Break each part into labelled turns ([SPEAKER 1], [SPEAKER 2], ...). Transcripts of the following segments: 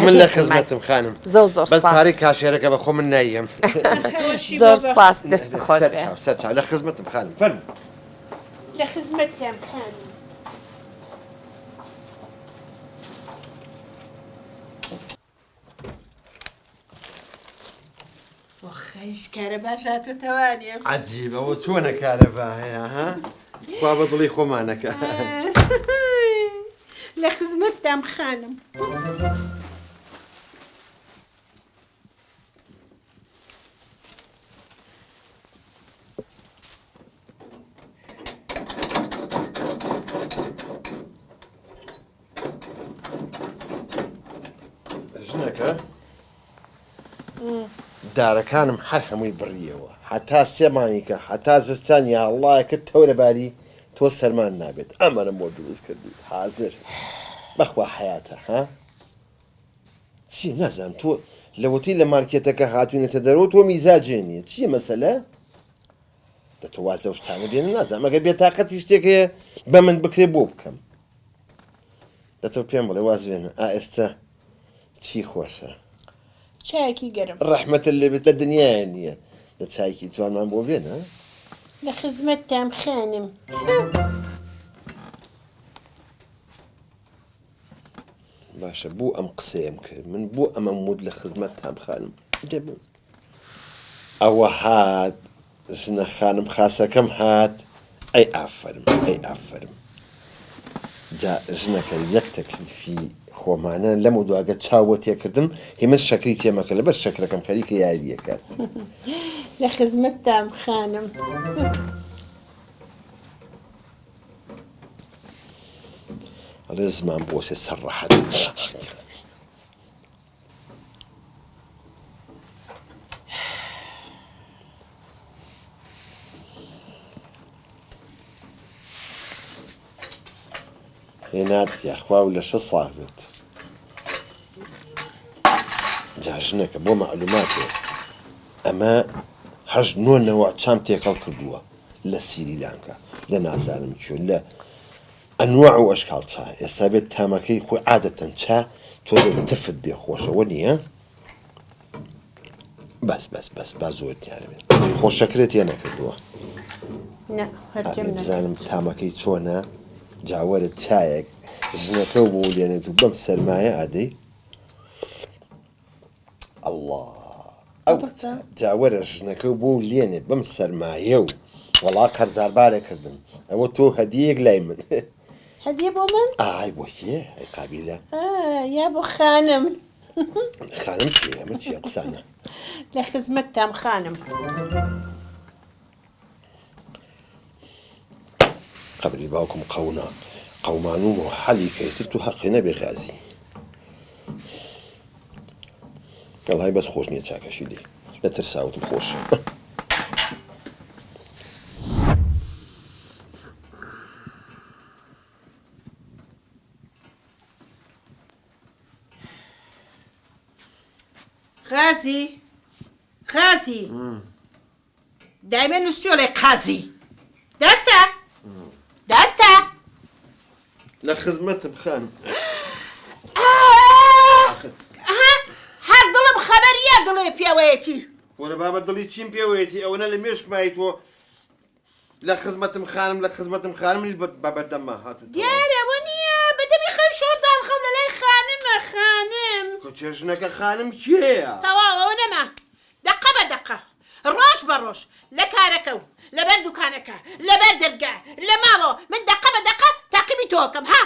[SPEAKER 1] من لە خزمەتم خانم
[SPEAKER 2] زۆر زۆر
[SPEAKER 1] بەس پارەی کاشێرەکە بە خۆ من نایەم.
[SPEAKER 2] زۆر سپاس دەست خۆش بێ.
[SPEAKER 1] سەر چاو لە خزمەتم خانم فەرموو.
[SPEAKER 3] لە خزمەتتام خانم. وەخەیش کارەباش هاتۆتەوانێ.
[SPEAKER 1] عەجیب ئەوە چۆنە کارەبا هەیە ها؟ خوا بە دڵی خۆمانەکە.
[SPEAKER 3] لە خزمەتتام خانم.
[SPEAKER 1] ژنەکە دارەکانم هەر هەمووی بڕیەوە هەتا سێ مانگیکە هەتا زستان یاڵڵایەکە تەورەباری تۆ سەرمان نابێت ئەمەرم بۆ دروست کردیت حازر بەخوا حەیاتە ها چیە نازانم تۆ لەوەتەی لە مارکێتەکە هاتوینەتە دەرەوە تۆ میزاجێ نییە چییە مەسەلە دە تۆ واز لەو شتانە بێنە نازانم ئەگەر بێتاقەتی شتێک هەیە بە من بکرێ بۆ بکەم دە تۆ پێم بڵێ واز بێنە ئا ئێستا چی خۆشە
[SPEAKER 3] چایەکی گەرم
[SPEAKER 1] ڕەحمەتت لێ بێت لە دنیایە نییە دە چایەکی جوانمان بۆ بێنە
[SPEAKER 3] لە خزمەتتام خانم.
[SPEAKER 1] باشە بۆ ئەم قسەیەم کرد من بۆ ئەمەم وت لە خزمەتتام خانم ئەوە هات ژنە خانم خاسەکەم هات ئەی ئافەرم ئەی ئافەرم جا ژنەکە یەک تەکلیفی خۆمانە لەم و دواگە چاو بۆ تێکردم هی من شەکری تێمەکە لەبەر شەکرەکەم خەریکە یاریەکات
[SPEAKER 3] لە خزمەتتام خانم.
[SPEAKER 1] ئەڵێ زمان بۆسێ سەر ڕەحەت. هێنات یاخوا و لەشە ساغ بێت. جا ژنەکە بۆ مەعلوماتێ ئەمە هەشت نۆ نەوە چام تێکەڵ کردووە. لە سیریلانکا لە نازانم کوێ لە ئەنواع و ئەشکاڵ چا ئێستا بێت تامەکەی خۆی عادەتەن چا تۆزێ تفت بێ خۆشە وە نییە بەس بەس بەس با زۆر دیارە بێت خۆ شەکرێت تێ نەکردووە بزانم تامەکەی چۆنە جاوەرە چایەک ژنەکە و بۆ لێنێت و بەم سەرمایە ئادەی ئەڵڵا ئەو جا وەرە ژنەکە بۆ لێنێ بەم سەرمایە و وەڵا قەرزاربارە کردم ئەوە تۆ هەدیەیەک لای من
[SPEAKER 3] هەدیە بۆ من
[SPEAKER 1] ئای بۆ کێ ئەی قابیلە
[SPEAKER 3] یا بۆ خانم
[SPEAKER 1] خانم کێ ئەمە چیە قسانە
[SPEAKER 3] لە خزمەتتام خانم
[SPEAKER 1] قەبری باوکم قەونا قەومانوم و حەلی کەی تر تو هەقی نەبێ غازی وەڵای بەس خۆش نییە چاکەشی لێ لە ترساوتم خۆشە.
[SPEAKER 3] غازی غازی دایمە نووسیۆڵێ قازی دەستە دەستە.
[SPEAKER 1] لە خزمەتم خانم.
[SPEAKER 3] هەر دڵم خەبەریە دڵێ پێوەیەتی.
[SPEAKER 1] وەرە بابە دڵی چیم پێوەیەتی ئەوەنە لە مێشکمای تۆ لە خزمەتم خانم لە خزمەتم خانم منیش بە بەردەمما هاتوو
[SPEAKER 3] دیارە وە نییە بەدەمی خەوی شۆڕدان خەو لە لای خانمە خانم.
[SPEAKER 1] کچێ ژنەکە خانم کێیە؟
[SPEAKER 3] تەواو ئەوە نەما دەقە بە دەقە، ڕۆژ بە ڕۆژ، لە کارەکە و لەبەر دوکانەکە، لەبەر دەرگا، لە ماڵەوە، من دەقە بە دەقە تاقیبی تۆ ئەکەم، ها!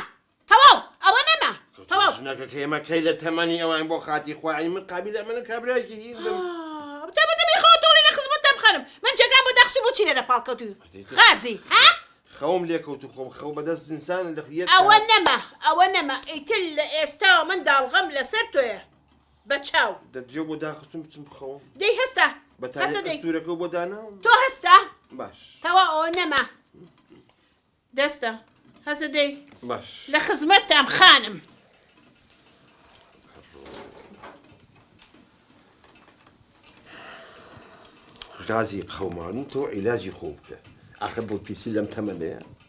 [SPEAKER 3] تەواو، ئەوە نەما، تەواو.
[SPEAKER 1] ژنەکە کە ئێمە کەی لە تەمەنی ئەوین بۆ خاتی خوا، یانی من قابیلە ئەمەنە کابرایەکی هین بم.
[SPEAKER 3] ها، تا بە دەمی خۆوە تۆڵی لە خزمەتتان بخەرم، من جێگام بۆ داخست و بۆچی لێرە پاڵ کەوتووی غازی، ها؟
[SPEAKER 1] خەوم لێ کەوت و خۆم خەو بە دەست ئینسان لە یەک
[SPEAKER 3] ئەوە نەما، ئەوە نەما، ئیتر لە ئێستاوە من داڵغەم لەسەر تۆیە. بە چاو.
[SPEAKER 1] دە جێو بۆ داخستم بچم بخەوم.
[SPEAKER 3] دەی هەستە.
[SPEAKER 1] بەتانیت
[SPEAKER 3] هەستە دەی.
[SPEAKER 1] ئەستوورەکەو بۆ داناوم.
[SPEAKER 3] تۆ هەستە.
[SPEAKER 1] باش.
[SPEAKER 3] تەواو ئەوە نەما. دەستە. هەستە دەی.
[SPEAKER 1] باش.
[SPEAKER 3] لە خزمەتتام خانم.
[SPEAKER 1] غازی قەومانوو تۆ عیلاجی خۆو بکە. ئاخر دڵپیسی لەم تەمەنەیە.